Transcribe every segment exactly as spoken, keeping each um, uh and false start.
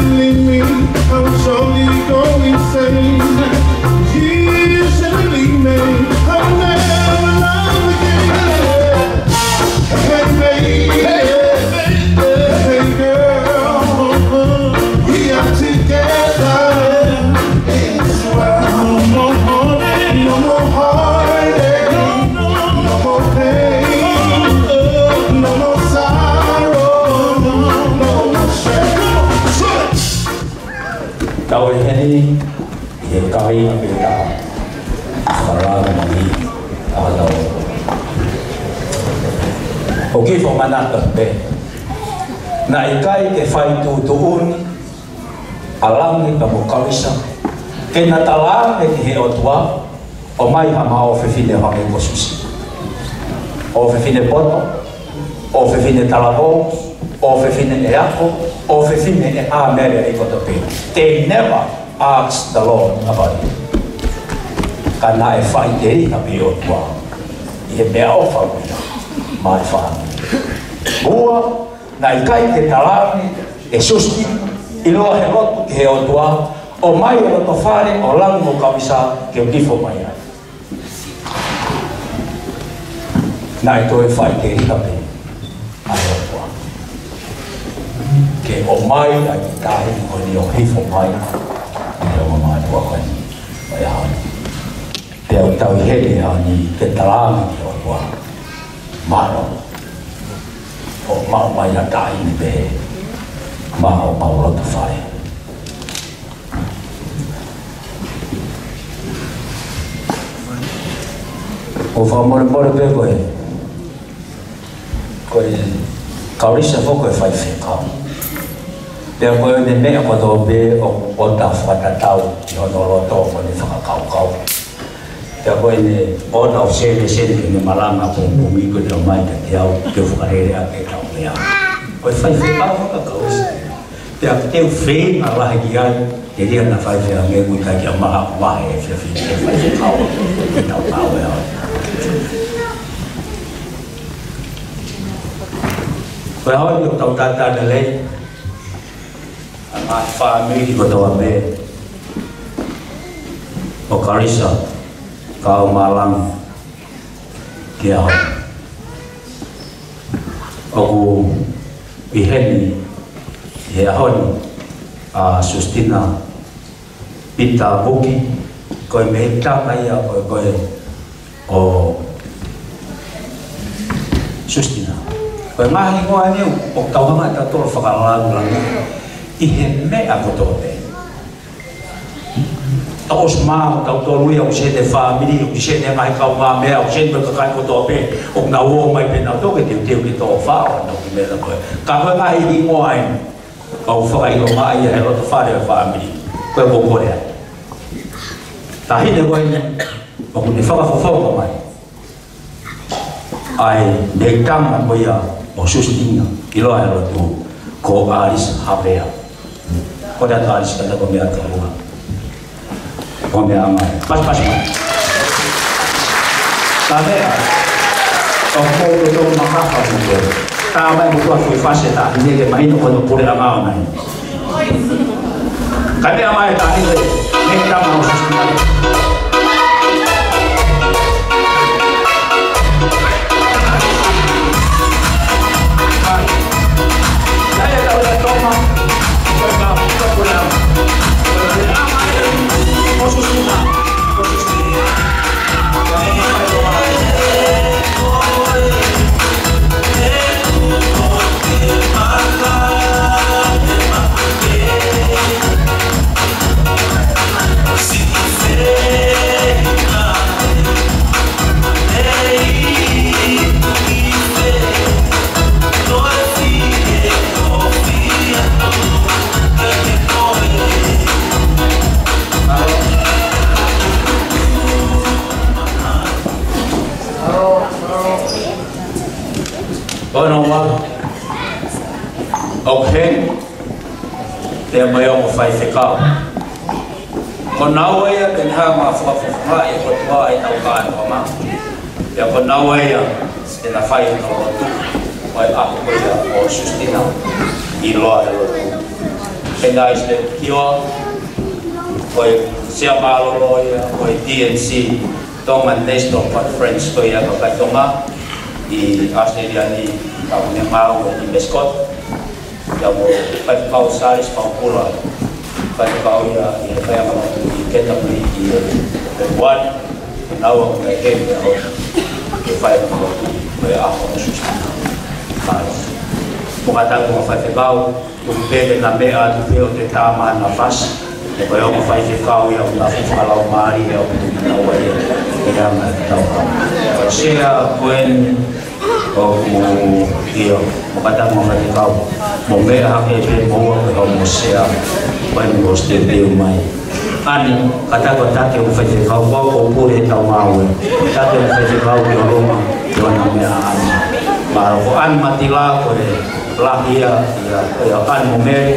Leave me, I'll surely go insane. You should leave me, I'll never love again. Hey, baby, hey, girl, we are together. It's why no more heartache, no more heartache, no more pain, no more sorrow, no more shame. Tau ʻi heni, ʻi he kaveinga pē taha. Fakalangi, ʻa tau. ʻOku ou fakamanatu pē. Naʻe ʻikai ke fai tuʻutuʻuni ʻa Langi pea mo Kalisa ke na talaange ki he ʻOtua, ʻomai haʻama ʻofefine hangē ko Susi. ʻOfefine poto, ʻofefine talavou, ʻofefine ʻe ako, ʻofefine ʻe hā meʻa lelei kotoa pē. They never asked the Lord about it. Ka naʻe faʻiteliha pē ʻOtua ʻi he meʻaʻofa ʻoku ʻi ai maʻa e fāmili. Ua, naʻe ʻikai ke talaange ʻe Susi, ʻiloa he lotu ki he ʻOtua, ʻomai e lotofale ʻo Langi mo Kalisa ke u hifo mai ai. Naʻe toe faʻiteliha pē ʻa e ʻOtua ke ʻomai ʻa e kiʻi taʻahine ko eni ʻo hifo mai ʻi he ongo mātuʻa ko eni ʻo e ʻaho ni. Pea ʻoku tau ʻi heni he ʻaho ni ke talaange ki he ʻOtua, mālō hoʻo maʻu mai ʻa e taʻahine pehē maʻa homau lotofale. ʻOku fakamolemole pē ko e, ko e Kalisa foki ko e faifekau. Pea ko ʻene meʻa kotoa pē ʻoku ʻosi fakatatau ʻi hono loto mo ʻene fakakaukau. Pea ko ʻene ʻosi ʻo sēnesene ke ne malanga ko e kumi ko ʻene ʻomai kiate au ke u fakalele ʻaki ʻetau meʻa. Ko e faifekau foki ʻa Kalisa. Pea te u feinga lahi ki ai, telia naʻa faifekau ange ʻoku ʻikai ke maha, maha e fiefia e faifekau. Ke tau kau e au. Ko e ʻaho ni ʻoku tau tatali lelei ʻa e ngaahi fāmili kotoa pē ʻo Kalisa, kau mo Langi, ki he ʻaho ni. ʻOku ʻi heni ʻi he ʻaho ni ʻa Sustina Pita Vuki, ko e meʻitanga ia ko e, ko e ʻo Sustina. Ko e ngaahi hingoa ni ʻoku tau hanga ʻe tautolu ʻo fakalāngilangiʻi ʻi he meʻa kotoa pē. Tau ʻosi maʻu ʻe tautolu ia, ʻoku ʻi ai ʻete fāmili, ʻoku ʻi ai ʻete ngaahi kaungāmeʻa, ʻoku ʻi ai ʻete kakai kotoa pē ʻoku nau ō mai pē nautolu ke teuteu ke toʻo faʻo ʻenau kiʻi meʻa ko ē. Ka ko e ngaahi hingoa eni ʻoku fakaʻilonga ia he lotofale ʻo e fāmili ko ē ʻoku ou kole ai. Taʻahine ko eni ʻoku ne fakafofonga mai ʻa e meʻitanga ko ia ʻo Sustina, ʻiloa he lotu ko ʻAlisa Havea. Ko ʻeta ʻAlisa, ka ko e meʻa ka lua. Ko e meʻa mai. Pasipasi mai. Ka meʻa, ʻoku ou tō makafa mo tō. Tā mai mo tō atu e fasi ʻa e taʻahine ke mahino ko hono puleʻanga ʻoʻona eni. Ka meʻa mai e taʻahine, meʻitanga ʻo Sustina. Ono wa. Okay. Pea mai ʻo faifekau. Ko naua ia te ne hanga ʻo fakafofongaʻi ʻe he ʻOtua ʻetau kātoanga. Pea ko naua ia te ne fai ʻetau lotu. Mai ʻaho ko ia ʻo Sustina ʻiloa he lotu. Pea ʻi he ʻEiki ʻo, ko e sea mālōlō ia, ko e T N C, Tongan National Conference, ko ia ʻa e kakai Tonga, ʻi ʻAositelēlia ni, ka ʻoku ne ngāue ʻi Mascot, pea mo Faifekau Charles Paukula, faifekau ia ʻi he faiako ʻi Canterbury, ʻi he one, naua ko e heni ʻo e faiako ko e ʻaho ʻo Siusitena. Mālō. Ko e kātaki ʻo e faifekau, ʻoku pehē ʻena meʻa atu pē ʻo te tama na fasi. He ko e ongo faifekau ia ʻoku na fuʻu fakalaumālie ʻoku tuʻu naua ia. Ia ma tau. Ko e sea ko eni ʻoku ia. Mo kātaki mo faifekau. Mo meʻa hake pē mo ua ko e hau mo sea. Ko eni mo step mai. ʻAni, kātaki ʻo taki ʻo faifekau, ko ʻoku pule ʻetau ngāue. Taki ʻo faifekau ki ʻolunga, ki ʻona meʻa ʻana. Mālō ko ʻAni Matila ko e lahi ia, ia, ia ʻAni mo Mele,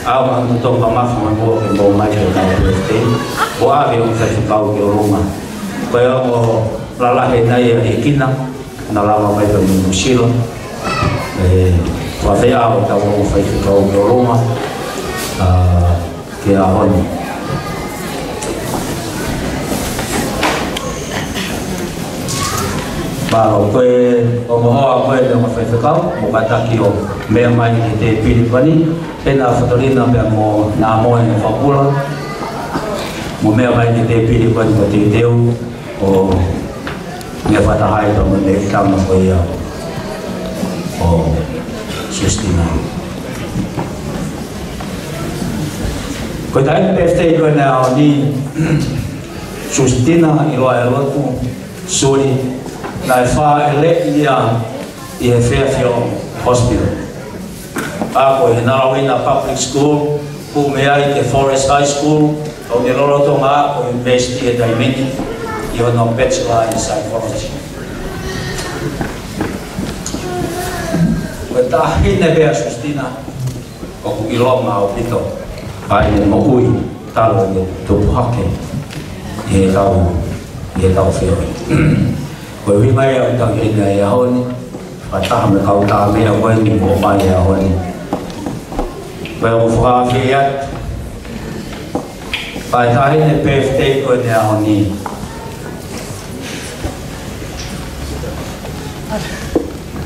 ʻa ʻoku ma tō ka mafu ma mo ke mo mai ke ka pētei. Ko ʻave ʻo faifekau ki ʻolunga. Ko e ongo lalahi ʻena ia ʻi Kina, na lava mai ka mo Nuʻusila. ʻE, ko e fē ʻa ʻetau ongo faifekau ki ʻolunga. ʻA, ki he ʻaho ni. Mālō ko e, ʻo mo hoa ko e, mo faifekau, mo kātaki ʻo meʻa mai ki he tēpile ko eni, pea na Fatolina pea mo Namoe Fakula, mo meʻa mai ki he tēpile ko eni ko e teuteu, ʻo meʻa fakataha ai pea mo e tama ko ia ʻo Siusitena. Ko e taʻahine pēfitei ko eni ʻo e ʻaho ni, Siusitena ʻIloaelotu Suli, naʻe fāʻeleʻi ia ʻi he Fairfield Hospital. Ako ʻi he Nalauina Public School, hū mei ai ki he Forest High School, ʻo ne lolotonga ako ʻi he university he taimi ni, ʻi hono Bachelor in Psychology. Ko e taʻahine pē ʻa Siusitena, ʻoku ʻilonga ʻaupito ʻa ʻene moʻui talu ʻene tupu hake ʻi heʻetau, ʻi heʻetau feohi. Ko e ʻuhinga ia ʻoku tau ʻi heni he ʻaho ni, fakataha mo e kau tā meʻa ko eni ʻoku ʻomai he ʻaho ni. Ko e ʻoku fakaafeʻi atu ʻa e taʻahine pēfitei ko eni he ʻaho ni.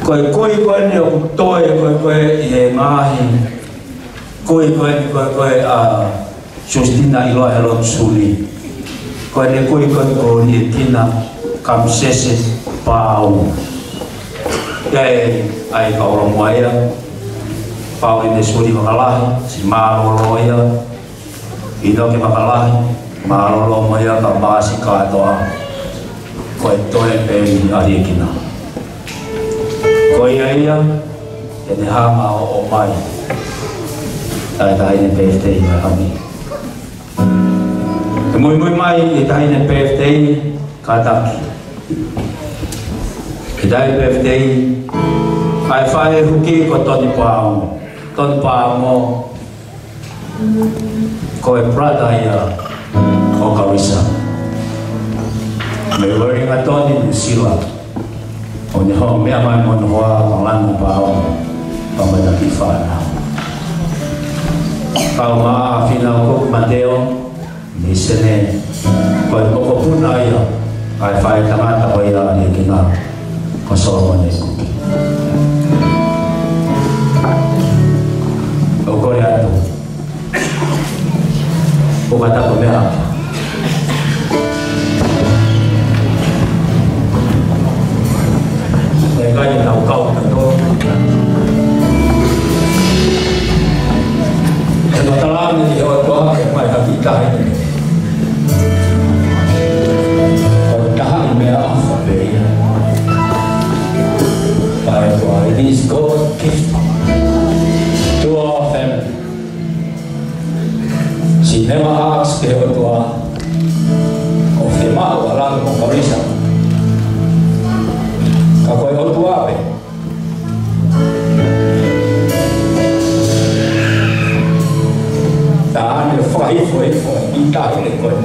Ko e kui ko eni ʻoku toe ko ē ko ē ʻi he ngaahi kui ko eni ko ē ko ē ʻa Siusitena ʻIloaelotu Suli. Ko ʻene kui ko eni ko Liekina Kamisese Pau. ʻIo, ʻa e kau ʻolunga ia, Pauline Suli Fakalahi, siʻi mālōlō ia, ʻInoke Fakalahi, mālōlō mo ia ka māsi kātoa. Ko e toe pē eni ʻa Liekina. Ko ia ia, ʻene hanga ʻo ʻomai ʻa e taʻahine pēfitei mai hami. Ke muimui mai ʻi he taʻahine pēfitei kātaki. ʻI he taʻahine pēfitei, ʻa e faʻē huki ko Tony Paongo. Tony Paongo, ko e brother ia ʻo Karisa. Mei Wellington ʻi Nuʻusila. ʻO ne hanga ʻo meʻa mai mo hono hoa ko Lana Paongo, pea mo ʻena kiʻi fānau. Kau mai ʻa Fina ko Mateo, Misene, ko e mokopuna ia ʻa e faʻē tangata ko ia ʻa Liekina, ko Solomone Kuki. ʻOku kole atu ʻo kātaki ʻo meʻa hake. ʻE ʻikai ke tau kau ka tō. ʻE matala ange ki he ʻOtua ke mai hake ʻi tahi. ʻO taha ʻi meʻa ʻofa pē ia. By God, it is God gift to our family. She never asked the ʻOtua ʻo fiemaʻu ʻa Lana mo Karisa. Ka ko e ʻOtua pē. Naʻa ne fakahifo hifo ʻi tahi le koe.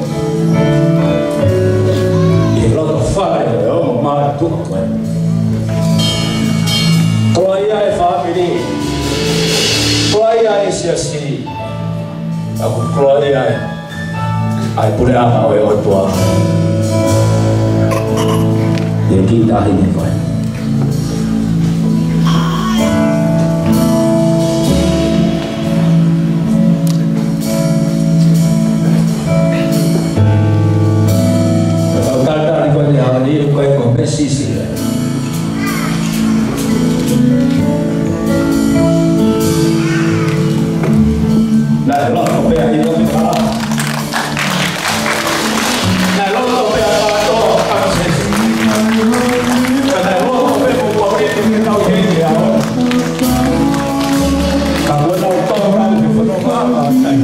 ʻI loto fale ʻo e ongo mātuʻa ko ē. Ko ia e fāmili. Ko ia e siasi. ʻOku koloaʻia ai ʻa e puleʻanga ʻo e ʻOtua. ʻI he kiʻi taʻahine ko ē. Kau talitali ko eni ʻa e ni ko e ko Mesisi. Naʻe loto pē ʻa e ʻilo pē ʻa. Naʻe loto pē ʻa e ʻato ʻa Mesisi. Naʻe loto pē mo Paulito ke tau hei ʻa. Ka ʻoku nau tau nau ke fono ʻa ʻa tai.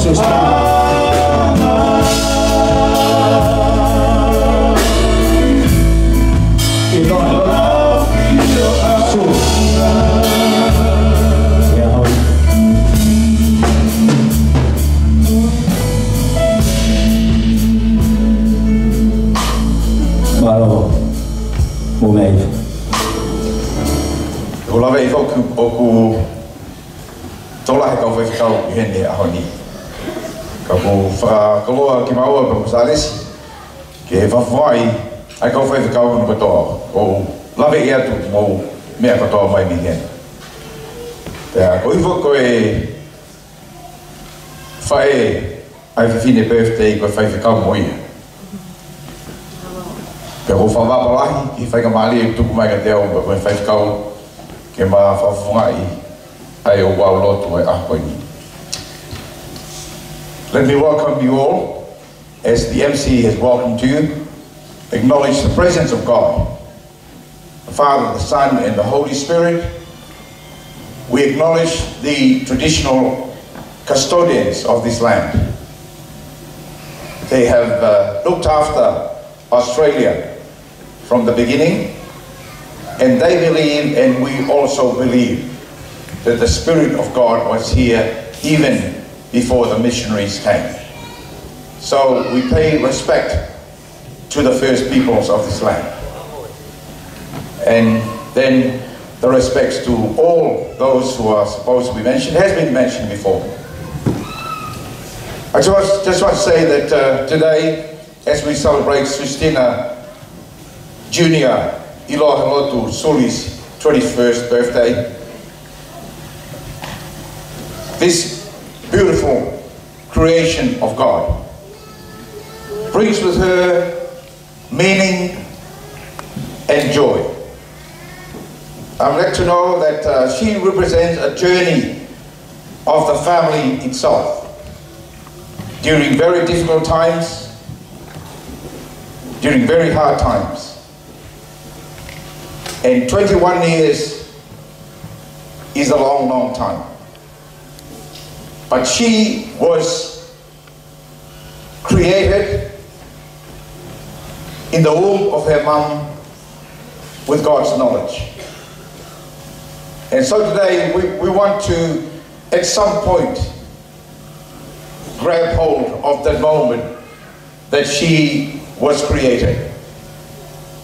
Isa. Mālō. Mo mei. ʻOku lava ʻi he ʻoku, ʻoku tokolahi e kau faifekau ʻi heni he ʻaho ni. Ka ʻoku ou fakakoloa kimaua pea mo Salesi ke fafai ʻa e kau faifekau hono kotoa. ʻOku ou lave atu mo e meʻa kotoa mai mei heni. Pea ko e hifo ko e faʻē ʻa e fefine birthday ko e faifekau mo ia. Pea ʻoku ou fakavavevave lahi ki he faingamālie ʻoku tuku mai kiate au ko e faifekau ke ma fakafofongaʻi ʻa e ouau lotu ʻo e ʻaho ko eni. Let me welcome you all, as the M C has welcomed you. Acknowledge the presence of God, the Father, the Son, and the Holy Spirit. We acknowledge the traditional custodians of this land. They have, uh, looked after Australia from the beginning, and they believe, and we also believe, that the Spirit of God was here even before the missionaries came. So we pay respect to the first peoples of this land. And then the respects to all those who are supposed to be mentioned has been mentioned before. I just, just want to say that, uh, today, as we celebrate Sustina Junior ʻIloa Helotu Suli's twenty-first birthday, this beautiful creation of God brings with her meaning and joy. I'm glad to know that, uh, she represents a journey of the family itself during very difficult times, during very hard times. And twenty-one years is a long, long time. But she was created in the womb of her mum with God's knowledge. And so today we, we want to, at some point, grab hold of that moment that she was created,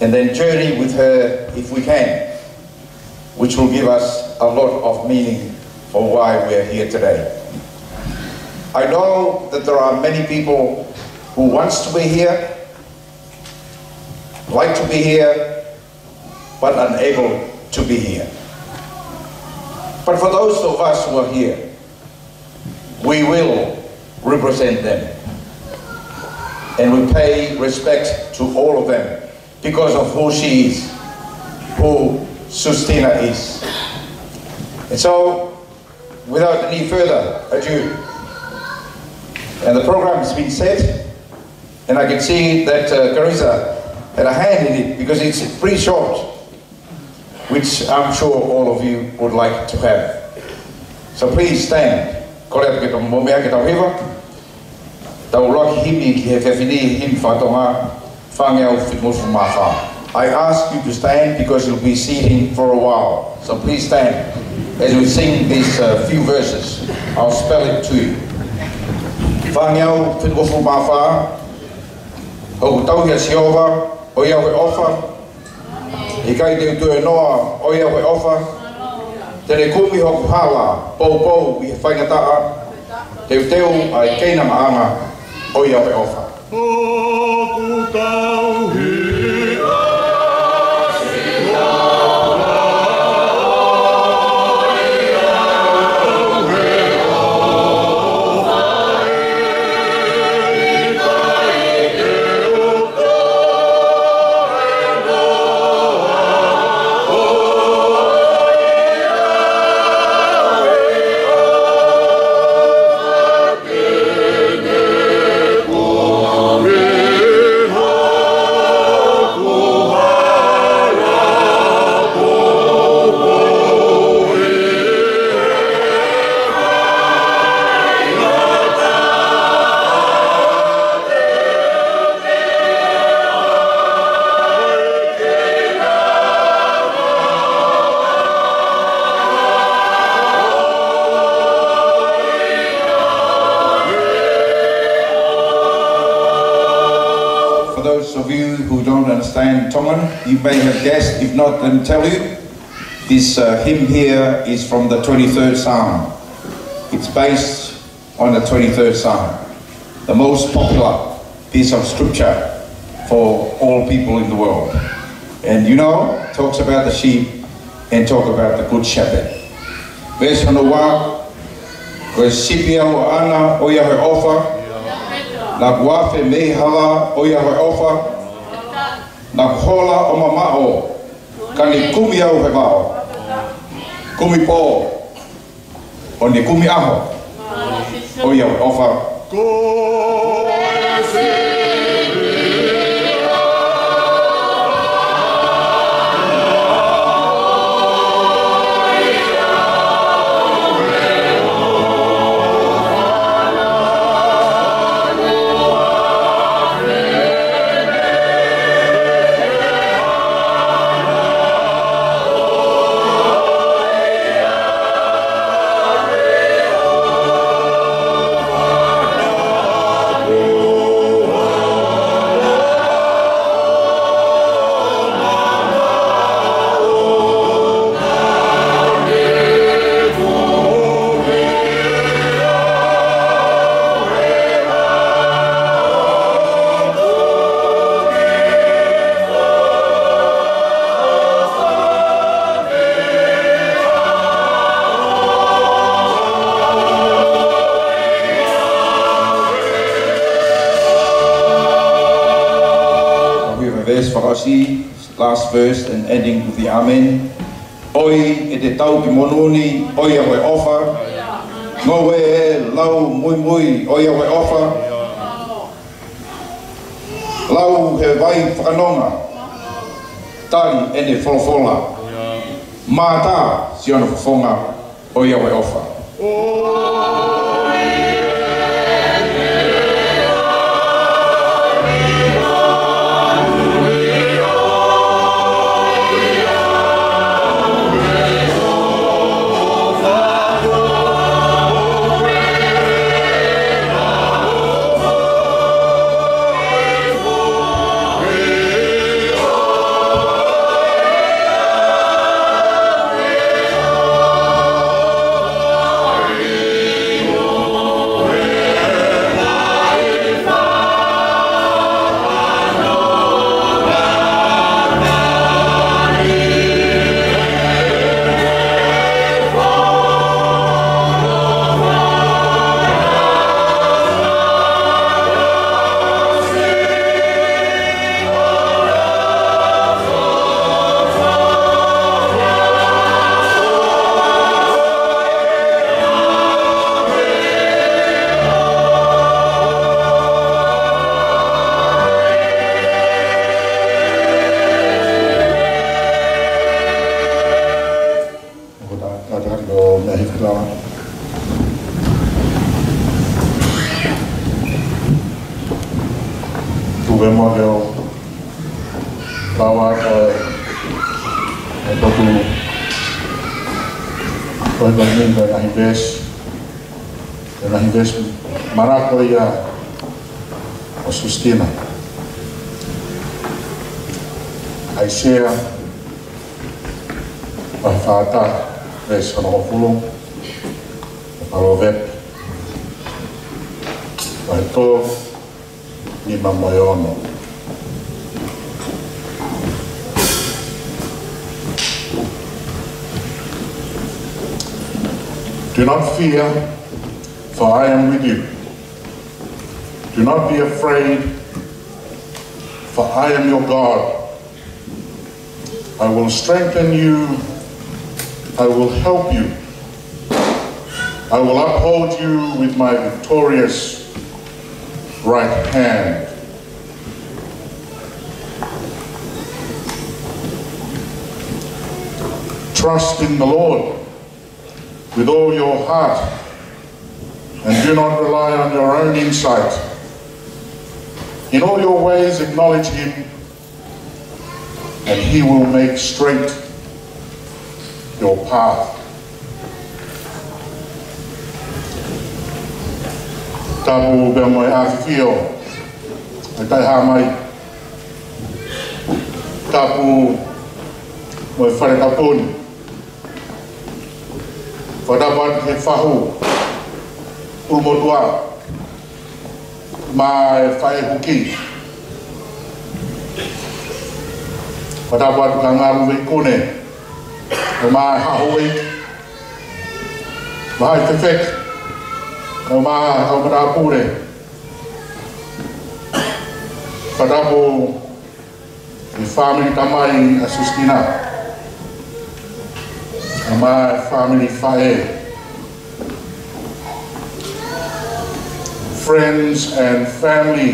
and then journey with her if we can, which will give us a lot of meaning for why we are here today. I know that there are many people who wants to be here, like to be here, but unable to be here. But for those of us who are here, we will represent them. And we pay respect to all of them because of who she is, who Sustina is. And so, without any further ado, and the program has been set, and I can see that, uh, Carissa had a hand in it because it's pretty short, which I'm sure all of you would like to have. So please stand. Kole atu ke tau mōmia ke tau hiva. Tau ʻuluaki himi ki he efiafi ni, himi faka-Tonga, fāngeau fitungofulu mā fā. I ask you to stand because you'll be sitting for a while. So please stand as we sing these, uh, few verses. I'll spell it to you. Fāngeau fitungofulu mā fā. Hoku tauhi ʻa Sihova, ʻo ia ko e ʻofa. ʻIkai te u tuēnoa, ʻo ia ko e ʻofa. Te ne kumi hoku hala poupou ʻi he faingataʻa. Teuteu ʻa e keinanga maʻanga, ʻo ia ko e ʻofa. Hoku tauhi ʻa Sihova, ʻo ia ko e ʻofa. For those of you who don't understand Tongan, you may have guessed. If not, let me tell you. This, uh, hymn here is from the twenty-third Psalm. It's based on the twenty-third Psalm, the most popular piece of scripture for all people in the world. And you know, talks about the sheep and talk about the good shepherd. Veesi hono ua, ko e sipi au ʻaʻana, ʻo ia ko e ʻofa. Naʻa ku afe mei he hala, ʻo ia ko e ʻofa. Naʻa ku hola ʻo mamaʻo, ka ne kumi au he vao. Kumi pō, ʻo ne kumi ʻaho, ʻo ia ko e ʻofa. We have a verse for us here, last verse and ending with the Amen. ʻOi, ʻe te tau ki monū ni, ʻo ia ko e ʻofa. Ngoue ʻe lau muimui, ʻo ia ko e ʻofa. Lau he vai fakanonga, tali ʻene folofola. Mātā siʻono fofonga, ʻo ia ko e ʻofa. Ko e moke o tawa ko e, e potu, ko e, ko e ngaahi veesi, ko e ngaahi veesi malanga ia ʻo Sustina. ʻAisea, vahe fā taha, veesi hongofulu, Palōvepi, vahe tolu, nima mo e ono. Do not fear, for I am with you. Do not be afraid, for I am your God. I will strengthen you. I will help you. I will uphold you with my victorious right hand. Trust in the Lord with all your heart, and do not rely on your own insight. In all your ways acknowledge him, and he will make straight your path. Tapu pea mo e ʻafifio ʻa e Taʻehāmai. Tapu mo e fale tapu ni. Fakatapu atu ki he fahu ʻulumotuʻa mo e faʻē huki. Fakatapu atu ki he ngaahi veikune, mo e haʻa houʻeiki, mo e haʻa fefeka, mo e haʻa matāpule. Fakatapu ki he fāmili tamai ʻa Sustina, mo e fāmili faʻē. Friends and family,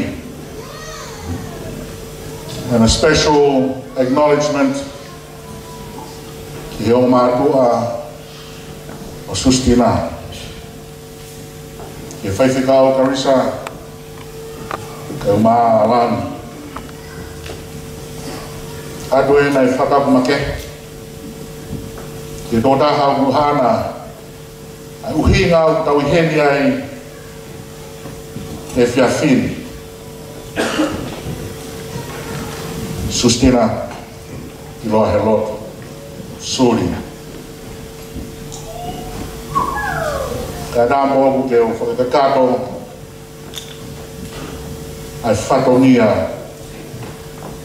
and a special acknowledgement ki he ongo mātuʻa ʻo Sustina, ki he faifekau Karisa, kae ʻumaʻā ʻa Lani. ʻOatu ʻa e fakatapu makehe ki he tokotaha ʻoku hana ʻa e ʻuhinga ʻoku tau ʻi heni ai he efiafi ni, Sustina ʻIloa he loto, Suli. Kae ʻatā moʻoku ke u fakakakato ʻa e fatongia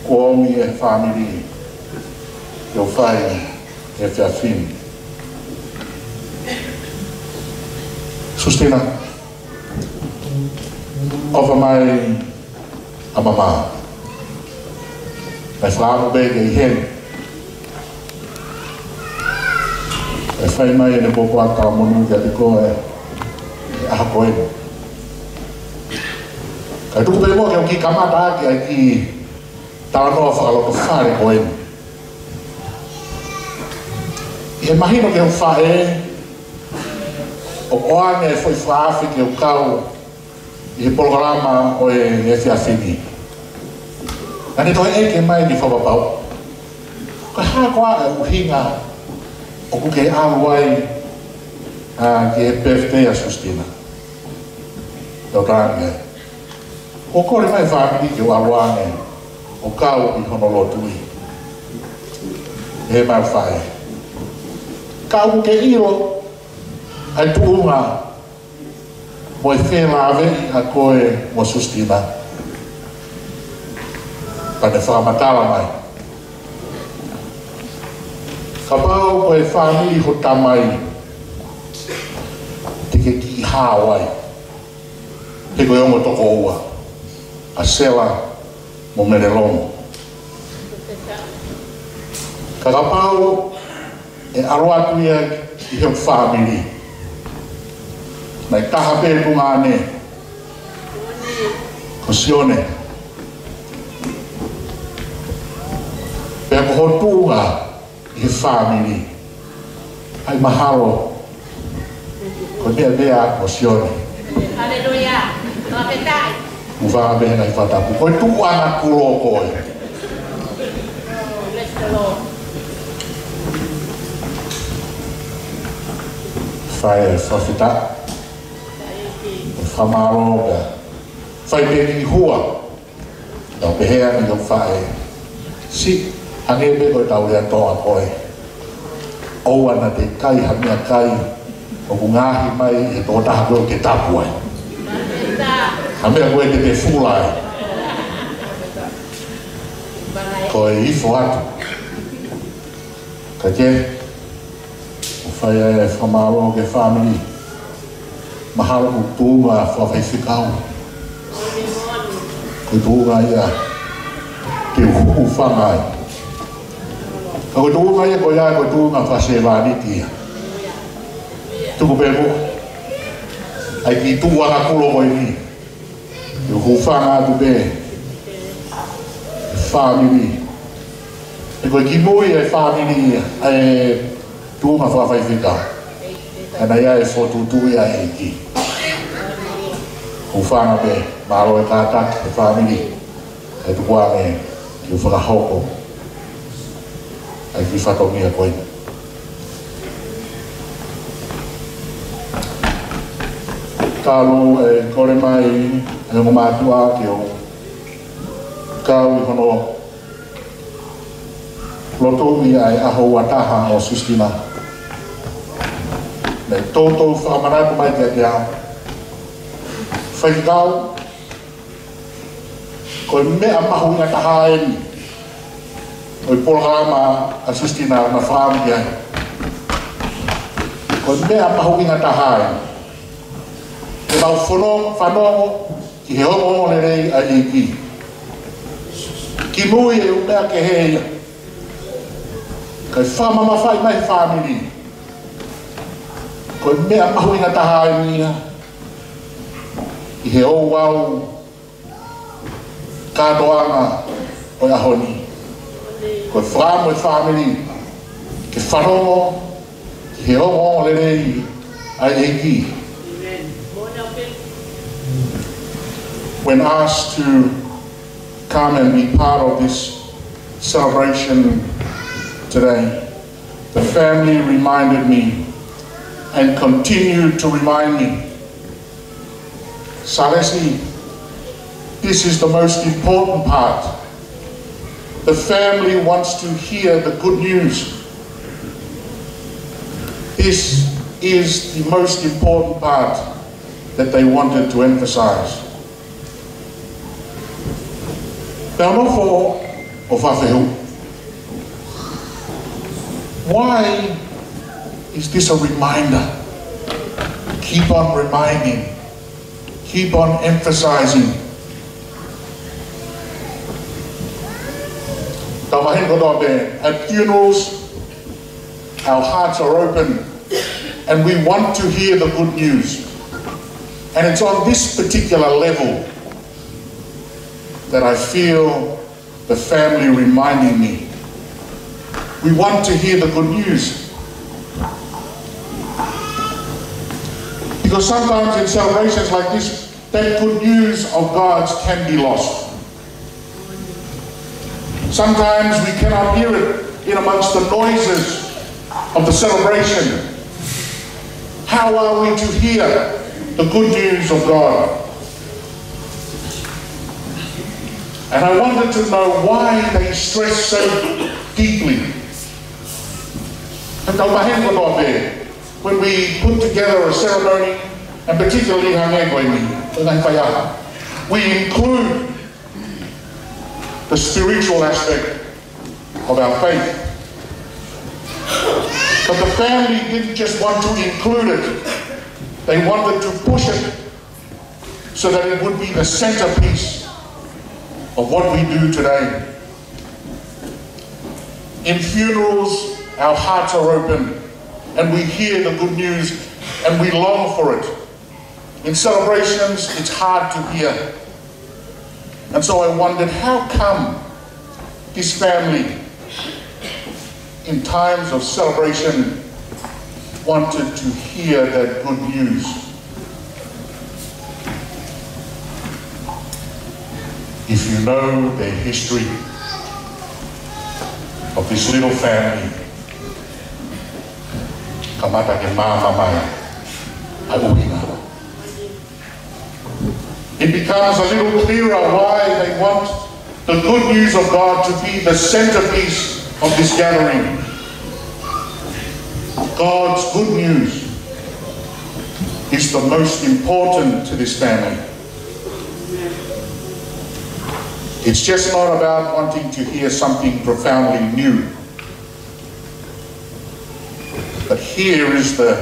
kuo ʻomi ʻe he fāmili ke u fai he efiafi ni. Sustina, ʻofa mai ʻa Mama. Naʻe fakaʻamu pē ke ʻi heni. ʻE fai mai ʻene pōpoaki taumonū kiate koe he ʻaho ko eni. Kae tuku pē muʻa ke u kiʻi kamata ʻaki ʻa e kiʻi talanoa fakalotofale ko eni. ʻI he mahino ki hoʻo faʻē, ʻoku ʻoange e foʻi fakaafe ke u kau ʻi he polokalama ʻo e efiafi ni. Naʻá ne toe ʻeke mai ni fakapapau, ko e hā koā e ʻuhinga ʻoku ke ʻalu ai, ā, ki he birthday ʻa Sustina? Tau tānaki ai. Kuo kole mai e fāmili ke u ʻalu ange ʻo kau ʻi hono lotu ni. Pehē mai e faʻē, ka ʻoku ke ʻilo ʻa e tuʻunga mo e felāveʻi ʻa koe mo Sustina? Pea ne fakamatala mai, kapau ko e fāmili ho tamai, te ke kiʻi hao ai, he ko e ongo tokoua, ʻa Sela mo Mele Lomo. Ka kapau ʻe ʻalu atu ia ʻi he fāmili, naʻe taha pē tuʻunga ʻanenai, ko Sione. Pea ko ho tuʻunga ʻi he fāmili, ʻai mahalo ko e meʻa pē ia ko Sione. Haleluia. Fakafetaʻi. Hūfanga pē he ngaahi fakatapu. Ko e tuʻunga kulo ko ē. Fai e fakafetaʻi. Fakamālō pea fai pē ʻi hua. Tau pehē ange ki hoʻo faʻē. Siʻi, hangē pē ko e tau lea Tonga ko ē. ʻOua naʻa te kai ha meʻakai ʻoku ngaohi mai ʻe he tokotaha ko ē ʻoku ke tapu ai. Ha meʻa ko ē te te fula ai. Ko e ifo atu. Ka ke, ʻoku fai ai e fakamālō ki he fāmili. Mahalo ko e tuʻunga fakafaifekau. Ko e tuʻunga ia te u hūfanga ai. Ka ko e tuʻunga ia ko ia ko e tuʻunga fakasevāniti ia. Tuku pē mo. ʻAi ki tuʻunga kulo ko eni. Te u hūfanga atu pē. Fāmili. He ko e kimui e fāmili ia. ʻAi tuʻunga fakafaifekau. ʻA ia ʻe fokotuʻutuʻu ia ʻe he ʻEiki. Hūfanga pē, mālō e kātaki e fāmili. Kae tuku ange ke u fakahoko ʻa e kiʻi fatongia ko ē. Kalu e kole mai e ongo mātuʻa ke u kau ʻi hono lotu ʻi he ʻaho ua taha ʻo Sister Tina. Naʻe toutou fakamanatu mai kiate au. Faifekau, ko e meʻa mahuʻinga taha eni ʻo e polokalama ʻa Sister Tina naʻa na fakaʻamu ki ai. Ko e meʻa mahuʻinga taha eni. Ke mau fanongo, fanongo ki he ongoongolelei ʻa e ʻEiki. Kimui e ʻū meʻa kehe ia. Kae fakamamafaʻi mai fāmili. Ko e meʻa mahuʻinga taha eni ia ʻi he ouau kātoanga ʻo e ʻaho ni. Ko e fakaʻamu e fāmili ke fanongo ki he ongoongolelei ʻa e ʻEiki. When asked to come and be part of this celebration today, the family reminded me and continued to remind me, Salesi, this is the most important part. The family wants to hear the good news. This is the most important part that they wanted to emphasize. Pea u nofo ʻo fakafehuʻi. Why is this a reminder? Keep on reminding. Keep on emphasizing. Tau mahino kotoa pē, at funerals, our hearts are open and we want to hear the good news. And it's on this particular level that I feel the family reminding me. We want to hear the good news. Because sometimes in celebrations like this, that good news of God's can be lost. Sometimes we cannot hear it in amongst the noises of the celebration. How are we to hear the good news of God? And I wanted to know why they stress so deeply. He tau mahino kotoa pē, when we put together a ceremony, and particularly hangē ko eni, ko e ngaahi faiʻaho, we include the spiritual aspect of our faith. But the family didn't just want to include it, they wanted to push it so that it would be the centerpiece of what we do today. In funerals, our hearts are open and we hear the good news and we long for it. In celebrations, it's hard to hear. And so I wondered, how come this family, in times of celebration, wanted to hear that good news? If you know the history of this little family, kamata ke māmā mai ʻa e ʻuhinga. It becomes a little clearer why they want the good news of God to be the centerpiece of this gathering. God's good news is the most important to this family. It's just not about wanting to hear something profoundly new. But here is the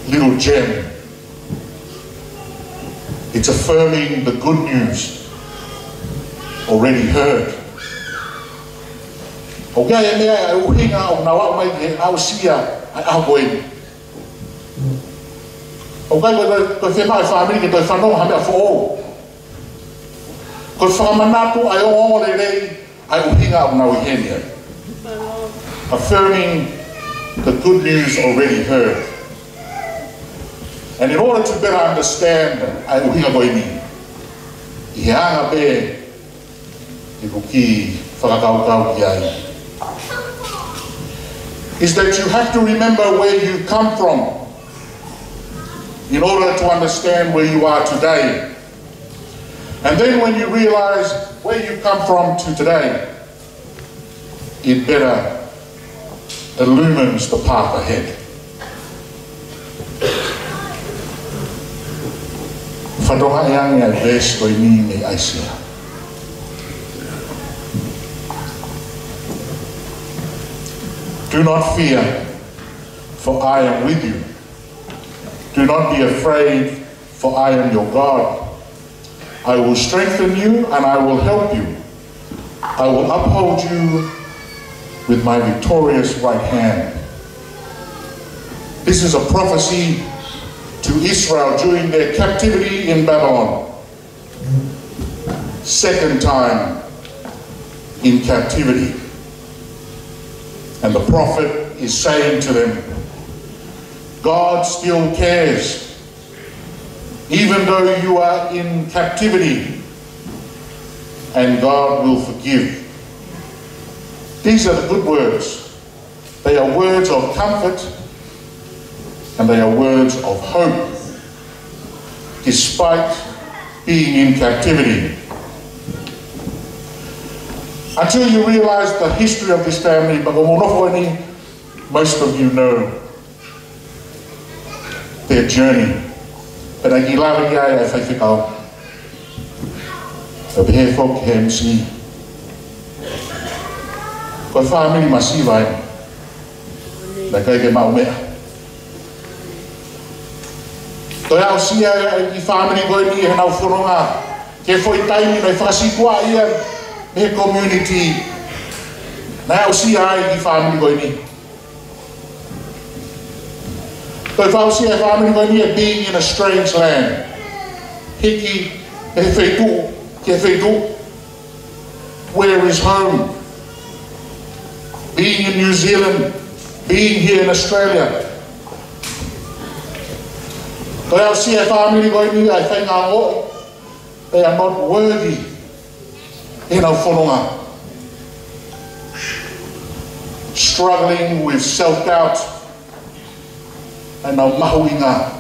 little gem. It's affirming the good news already heard. ʻOku ʻi ai e meʻa, ʻa e ʻuhinga ʻoku nau aʻu mai ke aʻusia ʻa e ʻaho ko eni. ʻOku ʻikai ko e, ko e fiemaʻu ʻe he fāmili ke toe fanongo ha meʻa foʻou. Ko e fakamanatu ʻa e ongoongolelei ʻa e ʻuhinga ʻoku nau ʻi heni ai. Affirming the good news already heard. And in order to better understand ʻa e ʻuhinga ko eni, ʻi he anga pē ʻeku kiʻi fakakaukau ki ai, is that you have to remember where you come from in order to understand where you are today. And then when you realize where you come from to today, it better illumines the path ahead. Fanongo ange ʻa e veesi ko eni mei ʻAisea. Do not fear, for I am with you. Do not be afraid, for I am your God. I will strengthen you and I will help you. I will uphold you with my victorious right hand. This is a prophecy to Israel during their captivity in Babylon. Second time in captivity. And the prophet is saying to them, God still cares. Even though you are in captivity, and God will forgive. These are the good words. They are words of comfort, and they are words of hope, despite being in captivity. Until you realize the history of this family, but most of you know their journey. Pea naʻe kiʻi lave ki ai ʻa e faifekau. Pea pehē foki ʻe he M C, ko e fāmili masiva eni. Naʻe ʻikai ke maʻu meʻa. Toe aʻusia ʻe he kiʻi fāmili ko eni ʻenau fononga. Ko e foʻi taimi naʻe fakasītuʻaʻi ia ʻe he community. Naʻe aʻusia ai e kiʻi fāmili ko eni. Toe fakaʻusia e fāmili ko eni ʻe being in a strange land. Hiki mei he feituʻu ki he feituʻu. Where is home? Being in New Zealand, being here in Australia. Toe aʻusia e fāmili ko eni ʻa e faʻahinga ongo. They are not worthy ʻenau fononga. Struggling with self-doubt ʻenau mahuʻinga.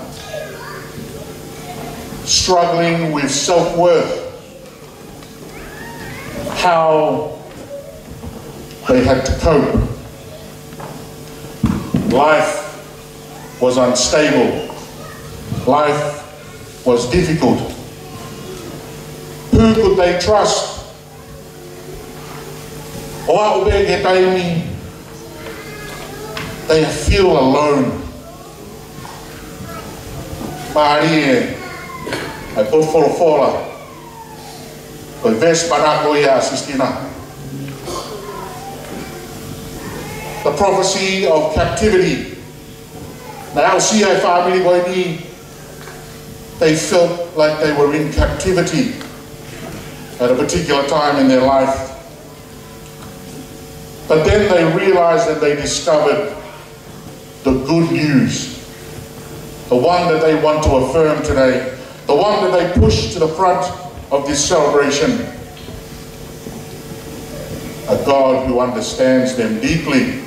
Struggling with self-worth. How they had to cope. Life was unstable. Life was difficult. Who could they trust? ʻO aʻu pē ki he taimi, they feel alone. Mālie ʻa e potu folofola, ko e veesi manako ia ʻa Sisitina. The prophecy of captivity. Naʻe aʻusia e fāmili ko eni, they felt like they were in captivity at a particular time in their life. But then they realized and they discovered the good news, the one that they want to affirm today, the one that they push to the front, of this celebration, a God who understands them deeply,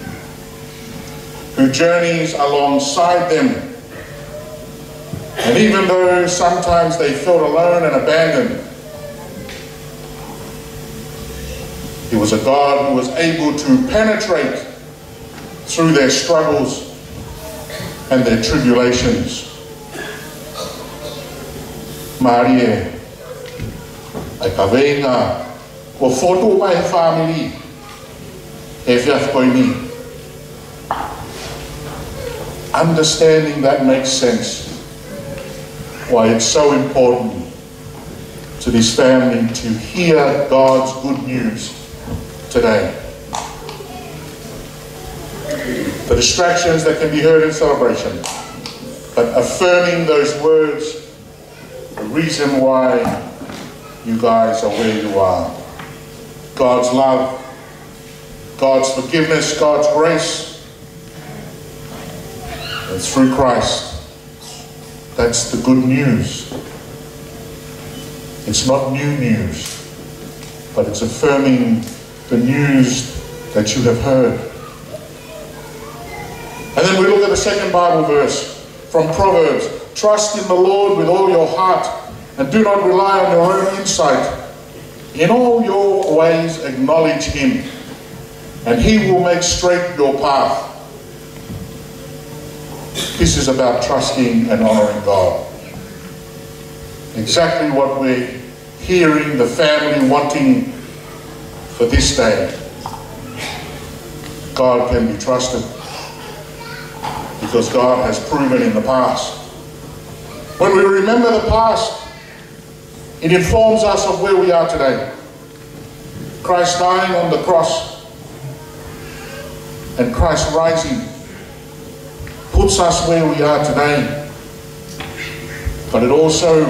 who journeys alongside them. And even though sometimes they felt alone and abandoned, He was a God who was able to penetrate through their struggles and their tribulations. Mālie ʻa e kaveinga kuo fotu mai he fāmili he efiafi ko eni. Understanding that makes sense, why it's so important to this family to hear God's good news today. The distractions that can be heard in celebration, but affirming those words, the reason why you guys are where you are. God's love, God's forgiveness, God's grace, and through Christ, that's the good news. It's not new news, but it's affirming the news that you have heard. And then we look at the second Bible verse from Proverbs. "Trust in the Lord with all your heart, and do not rely on your own insight. In all your ways acknowledge Him, and He will make straight your path." This is about trusting and honoring God. Exactly what we're hearing the family wanting for this day. God can be trusted because God has proven in the past. When we remember the past, it informs us of where we are today. Christ dying on the cross and Christ rising puts us where we are today, but it also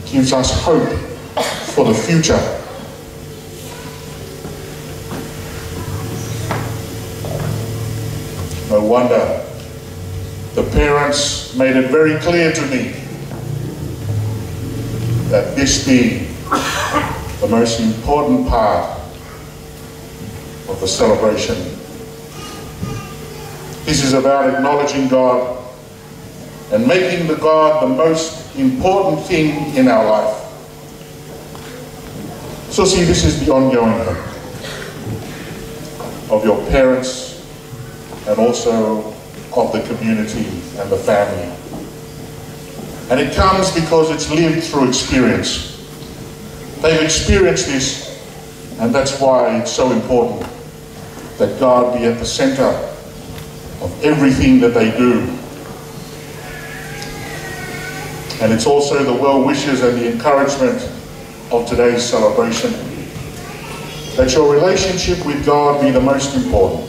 gives us hope for the future. No wonder the parents made it very clear to me that this be the most important part of the celebration. This is about acknowledging God and making the God the most important thing in our life. So see, this is the ongoing hope of your parents and also of the community and the family. And it comes because it's lived through experience. They've experienced this, and that's why it's so important that God be at the center of everything that they do. And it's also the well wishes and the encouragement of today's celebration, that your relationship with God be the most important,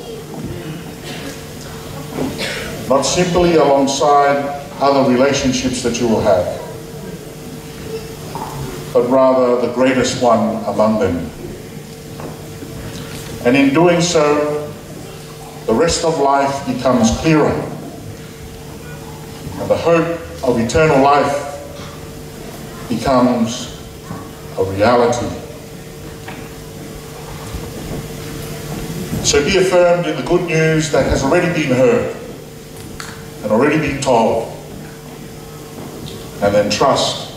not simply alongside other relationships that you will have, but rather the greatest one among them. And in doing so, the rest of life becomes clearer, and the hope of eternal life becomes a reality. So be affirmed in the good news that has already been heard and already been told, and then trust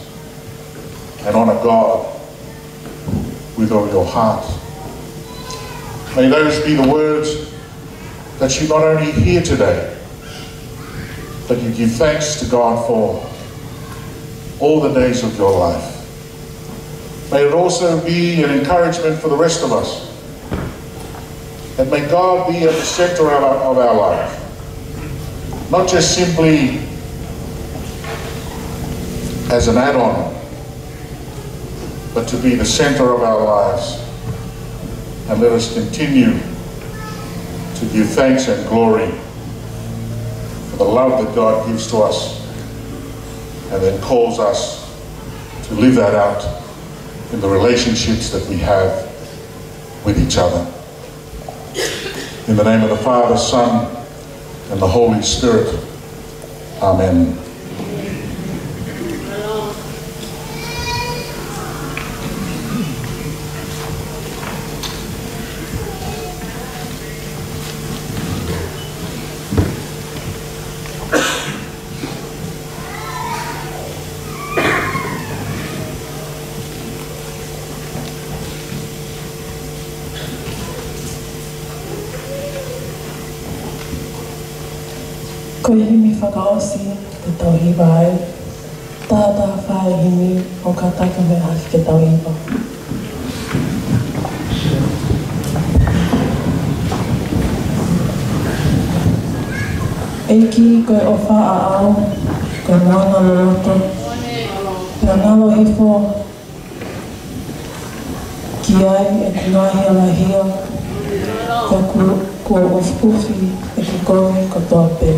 and honor God with all your heart. May those be the words that you not only hear today, but you give thanks to God for all the days of your life. May it also be an encouragement for the rest of us, that may God be at the center of our, of our life, not just simply as an add-on, but to be the center of our lives. And let us continue to give thanks and glory for the love that God gives to us and then calls us to live that out in the relationships that we have with each other. In the name of the Father, Son, and the Holy Spirit. Amen. Ko e himi fakaʻosi te tau hiva ai. Taha taha fā e himi ʻo kātaki mai ʻaki ke tau hiva. ʻEiki, ko e ʻofa ʻaʻau, ko e mana loloto, pea ngalo hifo ki ai ʻeku ngaahi alahia, pea kuo, kuo ʻufiʻufi ʻeku kovi kotoa pē.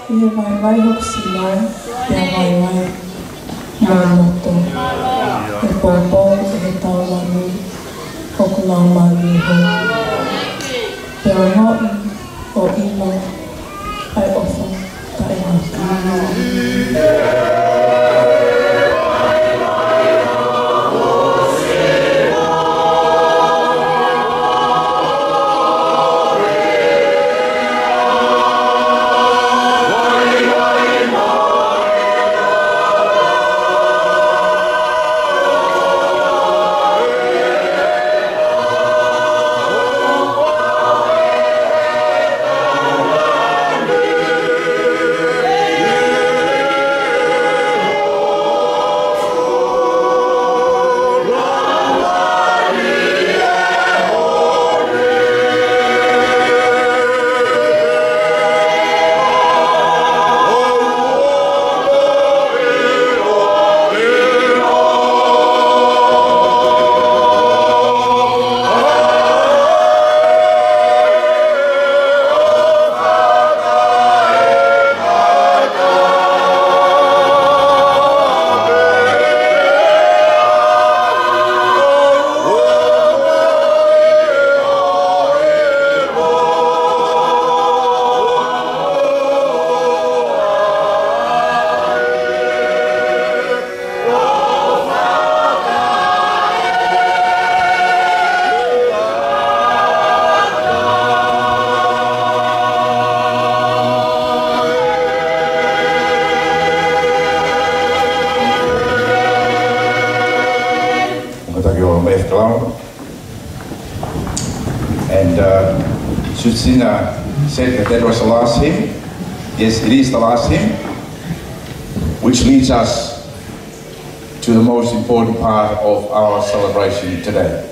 ʻI he vaivai hoku sino, pea vaivai mo e loto. ʻE poupou ʻe he taulani hoku laumālie hou. Pea ongoʻi ʻo ʻilo ʻa e ʻofa taʻengata. Ngata ki o me flau. And uh, Susina said that that was the last hymn. Yes, it is the last hymn, which leads us to the most important part of our celebration today.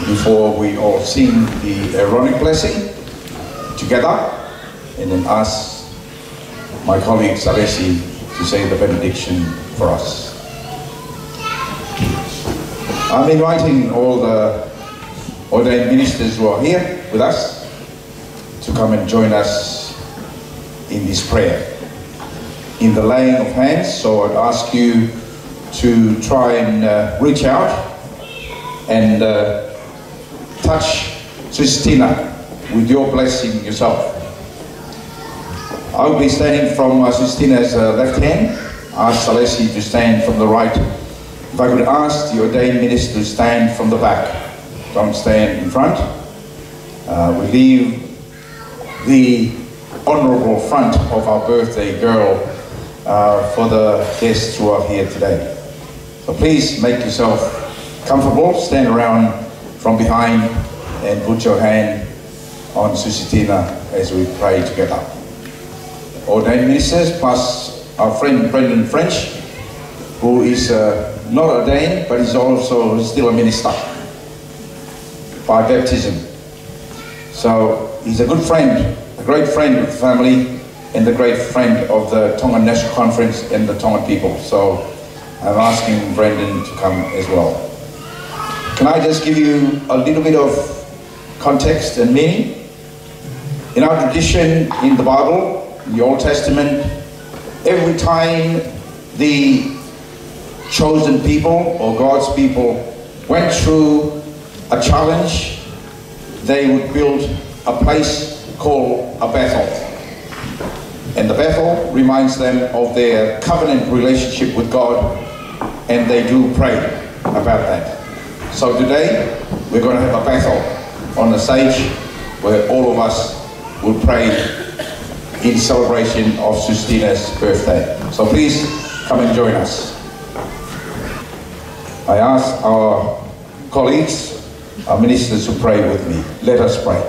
Before we all sing the Aaronic blessing together, and then ask my colleague Salesi to say the benediction for us. I'm inviting all the ordained ministers who are here with us to come and join us in this prayer. In the laying of hands, so I'd ask you to try and uh, reach out and uh, touch Sister Tina with your blessing yourself. I'll be standing from uh, Sister Tina's uh, left hand. Ask Salesi to stand from the right. If I could ask the ordained minister to stand from the back. Don't stand in front. Uh, we leave the honourable front of our birthday girl uh, for the guests who are here today. So please make yourself comfortable, stand around from behind and put your hand on Sustina as we pray together. Ordained ministers, plus our friend Brendan French, who is, uh, not ordained, but is also still a minister by baptism. So he's a good friend, a great friend of the family, and a great friend of the Tongan National Conference and the Tongan people. So I'm asking Brendan to come as well. Can I just give you a little bit of context and meaning? In our tradition in the Bible, in the Old Testament, every time the chosen people or God's people went through a challenge, they would build a place called a Bethel. And the Bethel reminds them of their covenant relationship with God, and they do pray about that. So today, we're gonna have a Bethel on the stage where all of us will pray in celebration of Sustina's birthday. So please come and join us. I ask our colleagues, our ministers, to pray with me. Let us pray.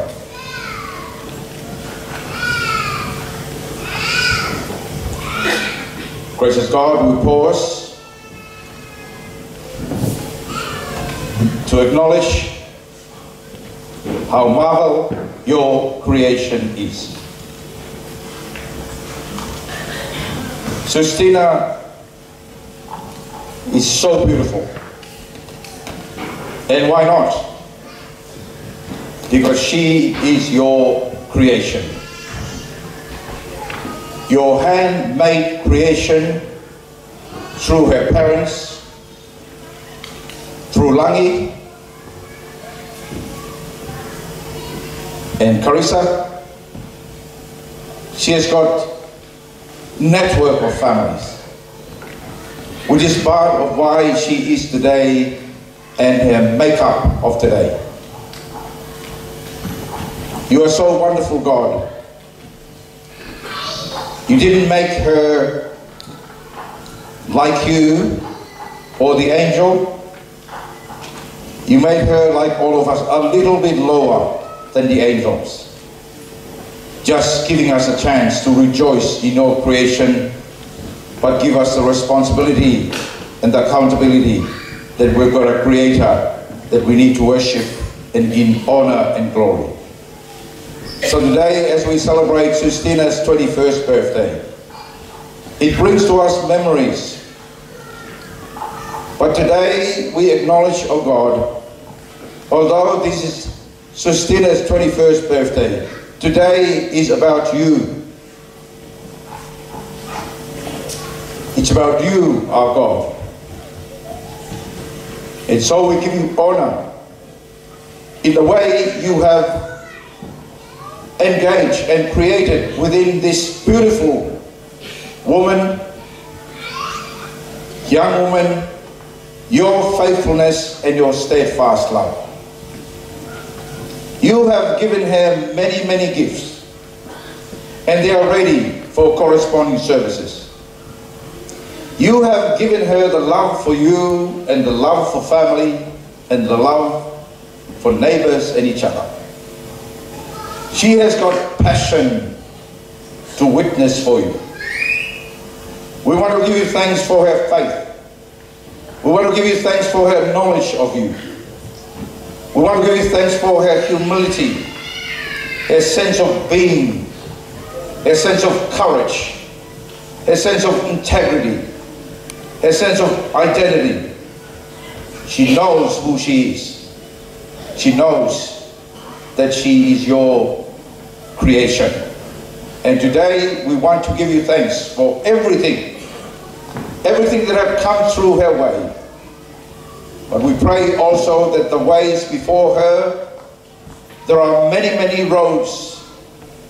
Gracious God, we pause to acknowledge how marvel your creation is. Sustina is so beautiful. And why not? Because she is your creation. Your handmade creation through her parents, through Langi and Carissa. She has got network of families, which is part of why she is today and her makeup of today. You are so wonderful, God. You didn't make her like you or the angel. You made her like all of us, a little bit lower than the angels. Just giving us a chance to rejoice in your creation, but give us the responsibility and the accountability that we've got a creator that we need to worship and in honor and glory. So today, as we celebrate Sustina's twenty-first birthday, it brings to us memories. But today, we acknowledge, oh God, although this is Sustina's twenty-first birthday, today is about you. It's about you, our God. And so we give you honor in the way you have engaged and created within this beautiful woman, young woman, your faithfulness and your steadfast love. You have given her many, many gifts, and they are ready for corresponding services. You have given her the love for you and the love for family and the love for neighbors and each other. She has got passion to witness for you. We want to give you thanks for her faith. We want to give you thanks for her knowledge of you. We want to give you thanks for her humility, her sense of being, her sense of courage, her sense of integrity, her sense of identity. She knows who she is. She knows that she is your creation. And today we want to give you thanks for everything, everything that have come through her way. But we pray also that the ways before her, there are many, many roads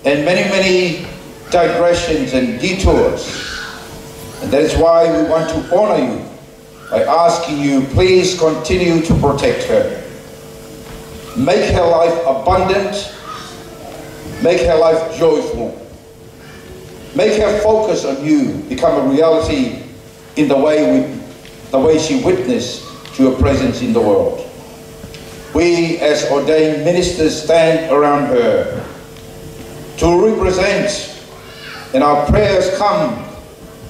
and many, many digressions and detours. And that is why we want to honor you by asking you, please continue to protect her. Make her life abundant. Make her life joyful. Make her focus on you become a reality in the way we, the way she witnessed to your presence in the world. We, as ordained ministers, stand around her to represent, and our prayers come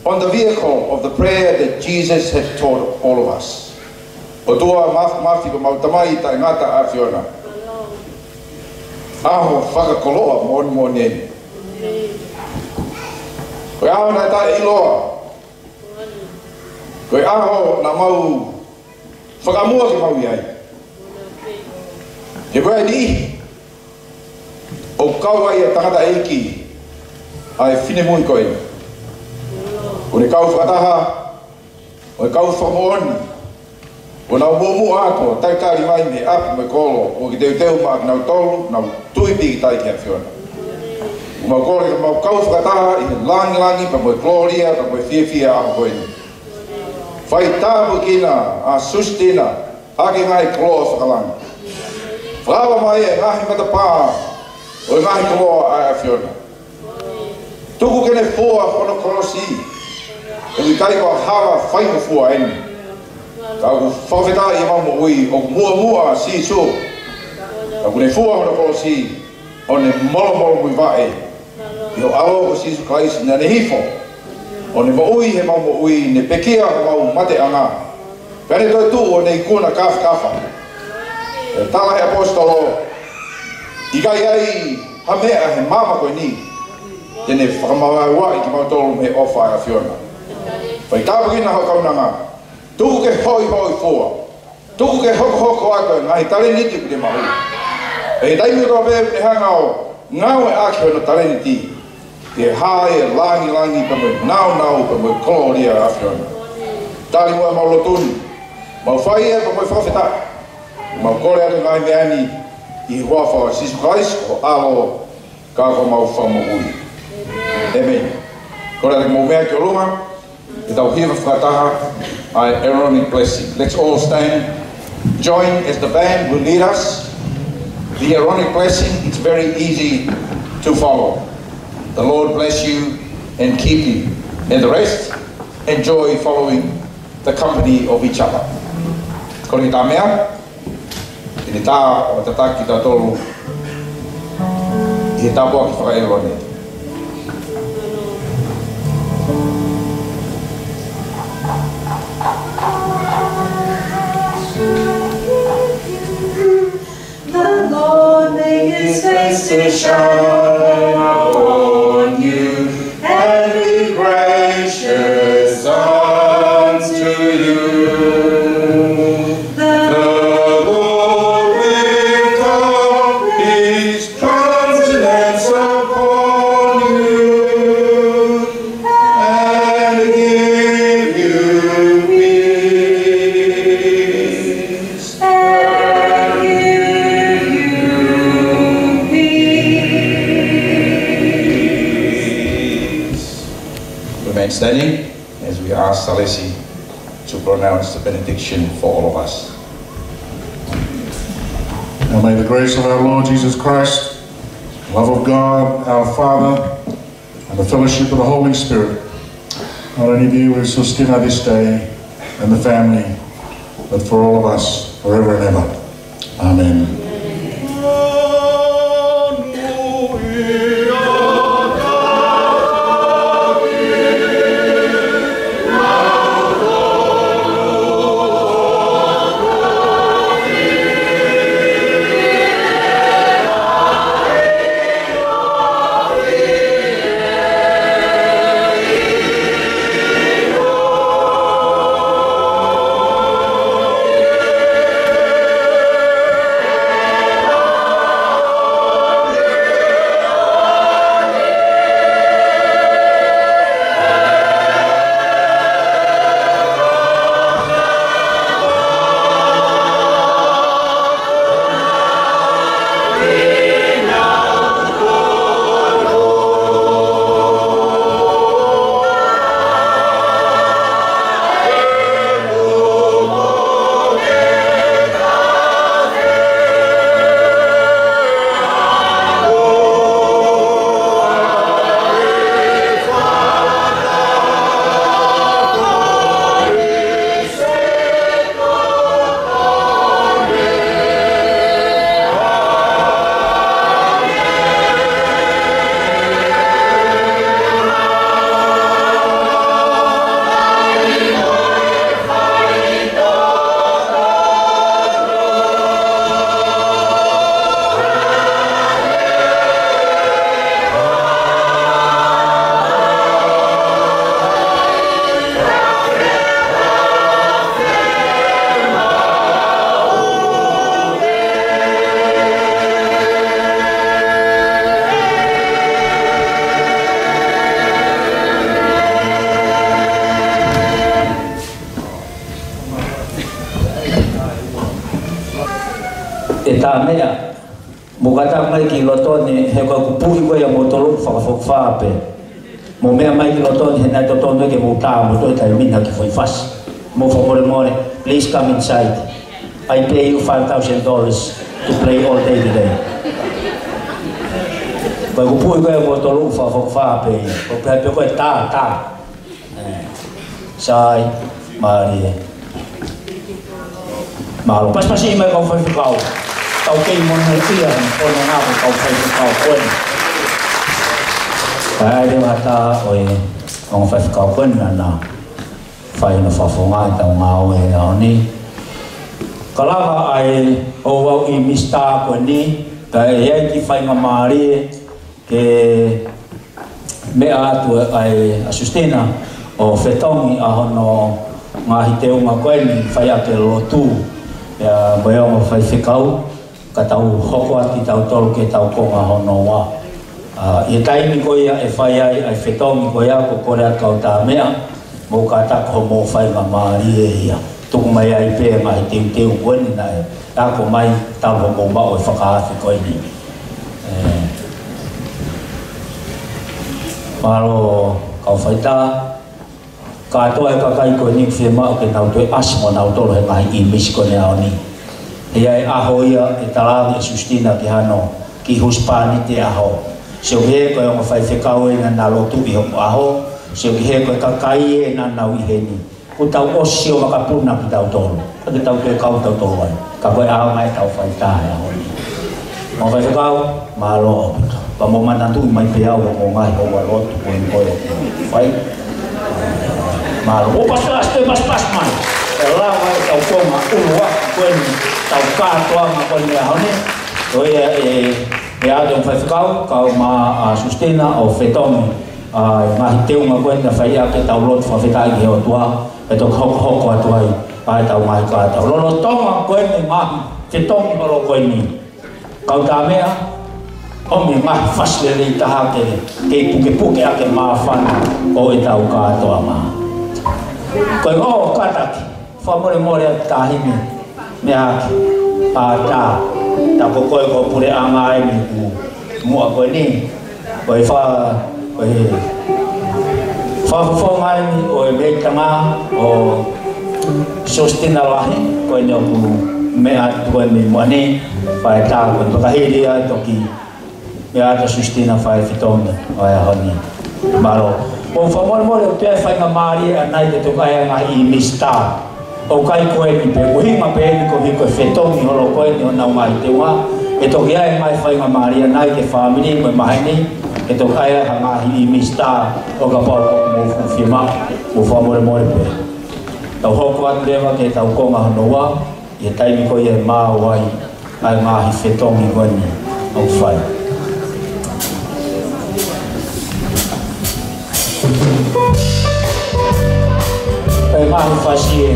on the vehicle of the prayer that Jesus has taught all of us. ʻOtua Māfimafi, ko ʻemau Tamai taʻengata ʻAfiona. ʻAho fakakoloa moʻoni moʻoni eni. Ko e ʻaho naʻe taʻeʻiloa. Ko e ʻaho naʻa mau fakamua ke mau ʻi ai. He ko e niʻihi ʻoku kau ai ʻa e tangataʻeiki ʻa e finemui ko eni. ʻOku ne kau fakataha, ʻoku ne kau fakamoʻoni. ʻOku nau muʻomuʻa atu ʻo talitali mai mei he ʻapi mo e kolo, ʻoku ke teuteu maʻa kinautolu ʻoku nau tui pīkitai ki he ʻAfiona. ʻOku mau kole ke mau kau fakataha ʻi he langilangi pea mo e kolōlia pea mo e fiefia ʻo e ʻaho ko eni. Fai tāpuekina ʻa Susitina ʻaki e ngaahi koloa fakalangi. Fakaava mai e ngaahi matapā ʻo e ngaahi koloa ʻa e ʻAfiona. Tuku ke ne fua hono kolosi. ʻOku ʻikai ko ha hala faingofua eni. Ka ʻoku fakafetaʻi ʻemau moʻui ʻoku muʻomuʻa ʻa Sīsū. Ka ʻoku ne fua hono kolosi, ʻo ne molomolomuivaʻe ʻi ho ʻAlo ko Sīsū Kalaisi naʻa ne hifo, ʻo ne moʻui heʻemau moʻui, ne pekia homau mateʻanga, pea ne toetuʻu ʻo ne ikuna kāfakafa. ʻE tala he ʻaposetolo, ʻikai ai ha meʻa he māmani ko eni te ne fakamavaeuaʻi kimautolu mei he ʻofa ʻa e ʻAfiona. Fai tāpuekina ho kaunanga. Tuku ke hoihoifua. Tuku ke hokohoko atu e ngaahi talēniti ʻoku ne maʻu. Pea ʻi he taimi kotoa pē ʻoku ne hanga ʻo ngāueʻaki hono talēniti, ke hā e langilangi pea mo e nāunau pea mo e kolōlia ʻa e ʻAfiona. Tali muʻa ʻemau lotu ni. Mau fai ia pea mo e fakafetaʻi. Mau kole atu e ngaahi meʻa ni ʻi he huafa ʻo Sīsū Kalaisi, ho ʻAlo, ka ko homau Fakamoʻui. ʻĒmeni. Kole atu ke mou meʻa ki ʻolunga. Ke tau hiva fakataha ʻa e Aaronic Blessing. Let's all stand. Join as the band will lead us. The Aaronic Blessing, it's very easy to follow. The Lord bless you and keep you. And the rest, enjoy following the company of each other. Ko e tā meʻa, ʻi he tā ʻo tataki kitautolu ʻi he tāpuaki faka-ʻĒlone. The Lord make his face to shine upon you and be gracious unto you. The Lord lift up his countenance upon you and give you peace. And give you peace. Remain standing as we ask Salesi to pronounce the benediction for all of us. Now may the grace of our Lord Jesus Christ, love of God our Father, and the fellowship of the Holy Spirit not only be with Sustina this day and the family, but for all of us, forever and ever. Amen. Tā meʻa, mou kātaki mai ki loto ni, he ko e kupuʻi ko ia ʻa moutolu ʻoku fakafokifā pē. Mou meʻa mai ki loto ni, he naʻe totonu ke mou tā mo toe taimi na ki foʻi fasi. Mou fakamolemole, please come inside. I pay you five thousand dollars to play all day today. Ko e kupuʻi ko ia ʻa moutolu ʻoku fakafokifā pē. Ko e pehē pē ko e tā, tā. Sai, mālie. Mālō, pasipasi mai kau faifekau. Tau kei monūʻia, ʻo ne ngāue kau faifekau ko eni. Pea ʻi ai leva ha taha ʻo e ongo faifekau ko eni naʻa na fai hono fakafofongaʻi ʻetau ngāue he ʻaho ni. Ka lava ai ʻo ʻai ʻi Mista ko eni, ka ʻe ʻi ai ki he faingamālie, ke meʻa atu ʻa e, ʻa Sustina ʻo fetongi ʻa hono ngaahi teunga ko eni fai ʻaki e lotu, ʻa ia mo e ongo faifekau, ka tau hoko atu kitautolu ki heʻetau konga hono ua. ʻA, ʻi he taimi ko ia ʻe fai ai ʻa e fetongi ko ia, ʻoku ou kole atu kau tā meʻa, mou kātaki hoʻomou faingamālie ia. Tuku mai ai pē ngaahi teuteu ko eni naʻe ako mai, tau hoʻomou maʻu e fakaafe ko eni. ʻE, mālō kau faitā, kātoa e kakai ko eni ʻoku fiemaʻu ke nau toe ʻasi mo nautolu he ngaahi ʻīmisi ko eni ʻaho ni. ʻI ai e ʻaho ia ʻe talaange ʻe Sustina ki hano kiʻi husepāniti ʻaho. Sio ki he ko e ongo faifekau ē naʻa na lotu ʻi hoku ʻaho. Sio ki he ko e kakai ē naʻa nau ʻi heni. Kuo tau ʻosi ʻo vakapuna kitautolu. Ka ke tau toe kau tautolu ai. Ka ko e ʻaonga ʻetau faitā he ʻaho ni. Ongo faifekau, mālō ʻaupito. Pea mou manatuʻi mai pē au ʻo ngaahi houa lotu ko eni ko ē ʻoku fai. Mālō. ʻO pasipasi, toe pasipasi mai. ʻE lava ʻetau konga ʻuluaki ko eni, tau kātoanga ko eni he ʻaho ni. Ko ia ē, ʻe ʻoatu ʻe he ongo faifekau, kau mai ʻa Sustina ʻo fetongi ʻa e ngaahi teunga ko eni naʻe fai ʻaki ʻetau lotu fakafetaʻi ki he ʻOtua, ʻe toki hokohoko atu ai ʻa ʻetau ngaahi kātoa. Lolotonga ko eni e ngaahi fetongi holo ko eni, kau tā meʻa, ʻomi e ngaahi fasi lelei taha ke, ke pukepuke ʻaki e māfana ʻo ʻetau kātoanga. Ko e ʻoho kātaki, fakamolemole atu Taʻahine, meʻa ʻaki, ʻa tā, tā ko koe ko e puleʻanga eni ʻoku muʻa ko eni, ko e fa-, ko e fakafofonga eni ʻo e meʻitanga ʻo Sustina Lahi, ko eni ʻoku meʻa atu ko eni muʻa ni, pea tā ko e fakahili ʻa e toki meʻa atu ʻa Sustina fai fetongi ʻo e ʻaho ni. Mālō. ʻOku ou fakamolemole ʻoku toe faingamālie ʻanai ke toki ʻai ʻa e ngaahi ʻīmisi tā. ʻOku ʻikai ko eni pē, ko e ʻuhinga pē eni ko e hiko e fetongi holo ko eni ʻo honau ngaahi teunga. ʻE toki ʻi ai e ngaahi faingamālie ʻanai ki he fāmili mo e maheni, ke toki ʻai ʻa e ngaahi ʻīmisi tā ʻo kapau ʻoku mou fuʻu fiemaʻu, mou fakamolemole pē. Tau hoko atu leva ki heʻetau konga hono ua, ʻi he taimi ko ia ʻe maʻu ai ʻa e ngaahi fetongi ko eni ʻoku fai. ʻE ngaahi fasi ē.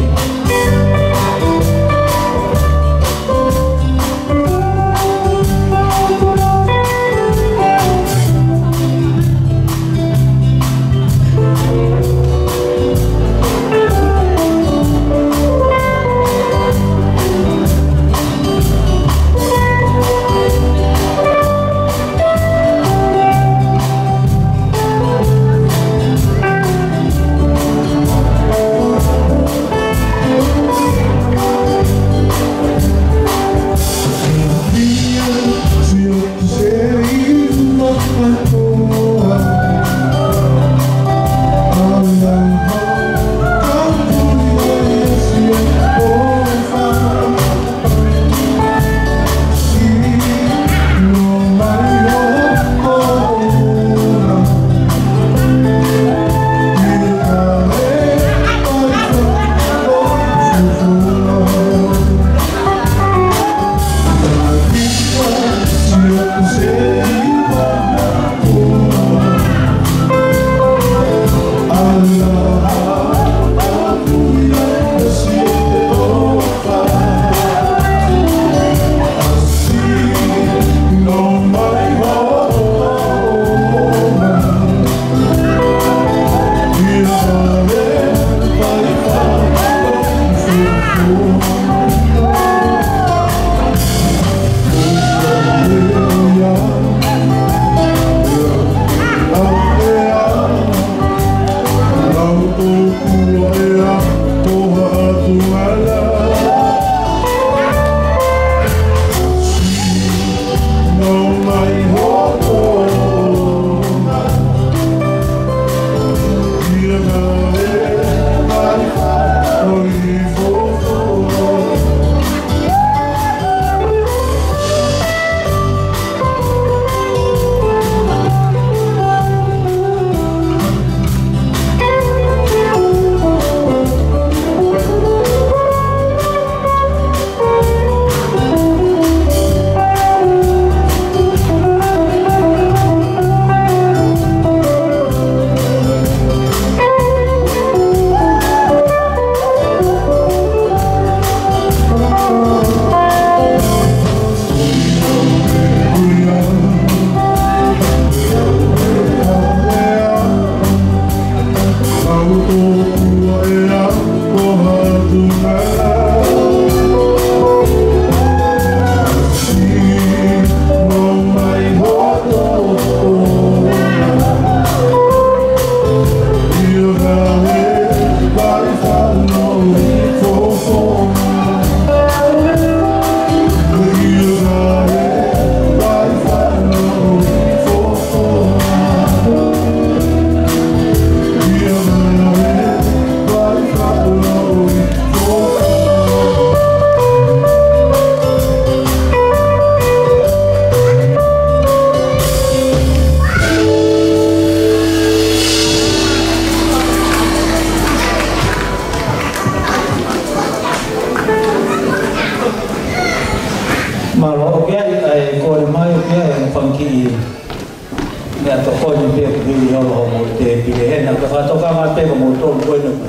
Tangata ko moutolu ko ena ko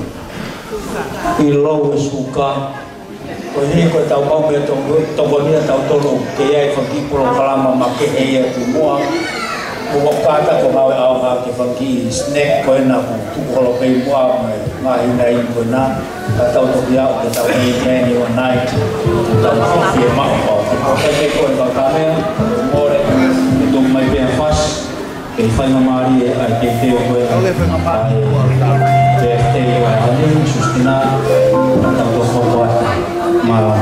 ʻi lou e suka. Ko e hiko tau mau me toko, tokoni ʻa tautolu ke ʻi ai e fanga kiʻi polokalama makehe ia ki muʻa. Ko e kātaki ko e ngāue ʻaonga ke fanga kiʻi snack ko ena kuo tuku holo pē ʻi muʻa mo e ngaahi nai ko ena. Ka tau toki aʻu ke tau mei meni o nai. Tau fie maʻu pau. Ko e kātaki ko e kāmea, mole, ke tuku mai pē ʻa Fasi. Kei faingamālie ʻa e teuteu ko ē ʻa e birthday ʻo e ʻaho ni, Sustina, tau tō fokoa. Mālō.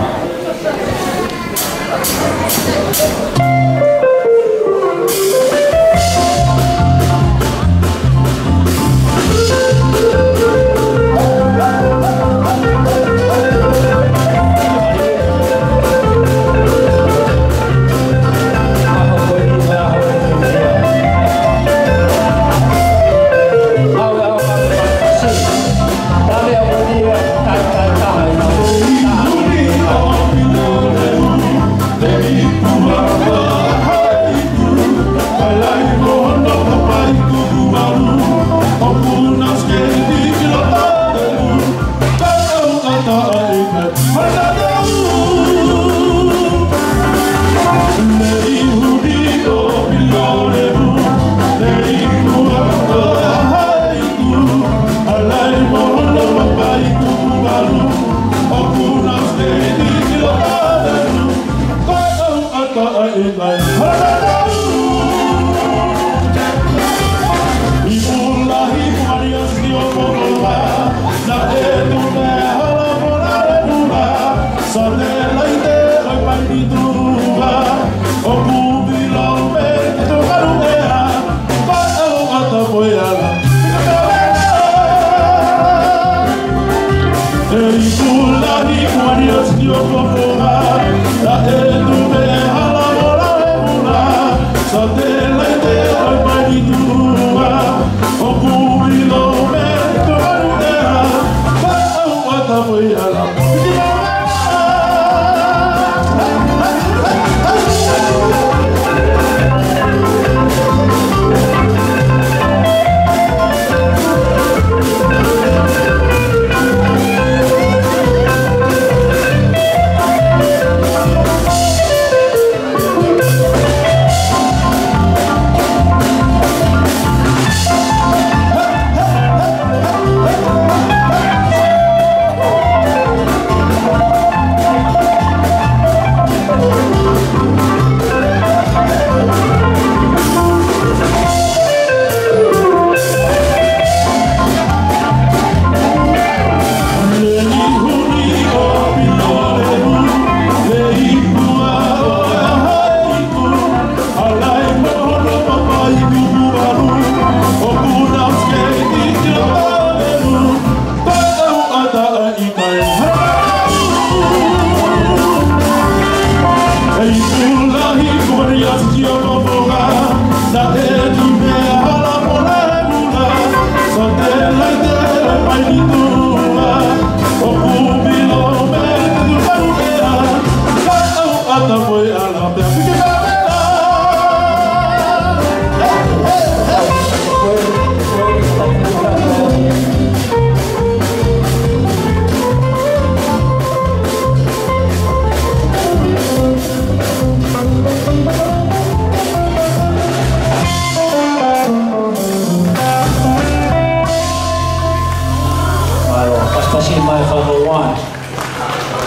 Mālō, pasipasi mai five oh one.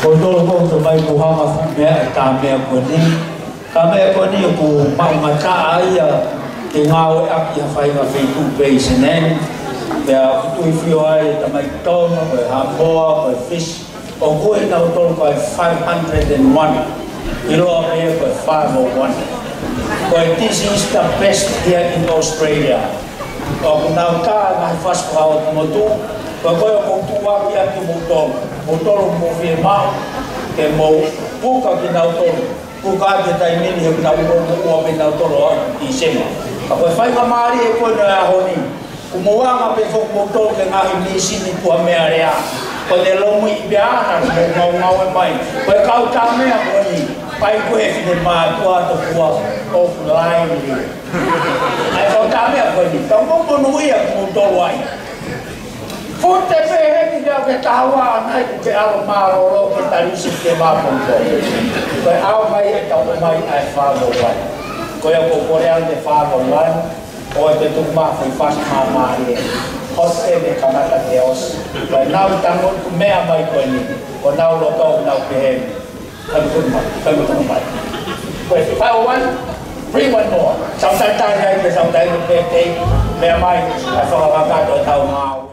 Ko e tolu ko e tau mai kuo hanga fuʻu meʻa e kāmea ko eni. Kāmea ko eni ʻoku maʻungataʻa ia ke ngāueʻaki ʻi ha faʻahinga feituʻu pē ʻi Senē. Pea ʻoku tuifio ai e tamaiki Tonga, ko e Haʻamoa, ko e Fisi. ʻOku ʻi ai nautolu ko e five hundred and one. ʻIloa pē ia ko e five oh one. Ko e this is the best here in Australia. ʻOku nau tā e ngaahi fasi fakaʻotumotu. Ko e ko e ʻoku tuʻuaki atu moutolu. Moutolu mou fiemaʻu ke mou puka kinautolu. Puka atu he taimi ni he ʻoku nau ʻoku ʻoku ʻoku ʻi ai nautolu ʻi Tīsema. Ka ko e faingamālie ko ena ʻo e ʻaho ni. Kuo mou anga pē foki moutolu ki he ngaahi mīsini tuʻa meʻalea. Ko e te lomi i pea ana, mo ngau ngau e mai. Ko e kau tāmea ko eni, pai ko e fine mātuʻa tokua offline. ʻAi kau tāmea ko eni, kau mau monūʻia moutolu ai. Fute pē heni ka ke taua anai ke ʻalu mālōlō ke talisi ke māpongko. Ko e ʻaho mai ʻe tau mai ai fānau ai. Ko ia ko Korea te fānau ai. Ko e te tuku mā fai fasi mā mā e. Hose ne kamata ke os. Ko e nau tango meʻa mai ko eni. Ko nau loto nau peheni. Kai mo tonu mai, kai mo tonu mai. Ko e five oh one, three one more. Sau tai tai ai, ke sau tai mo pēpē. Meʻa mai, a whakawaka to tau ngāu.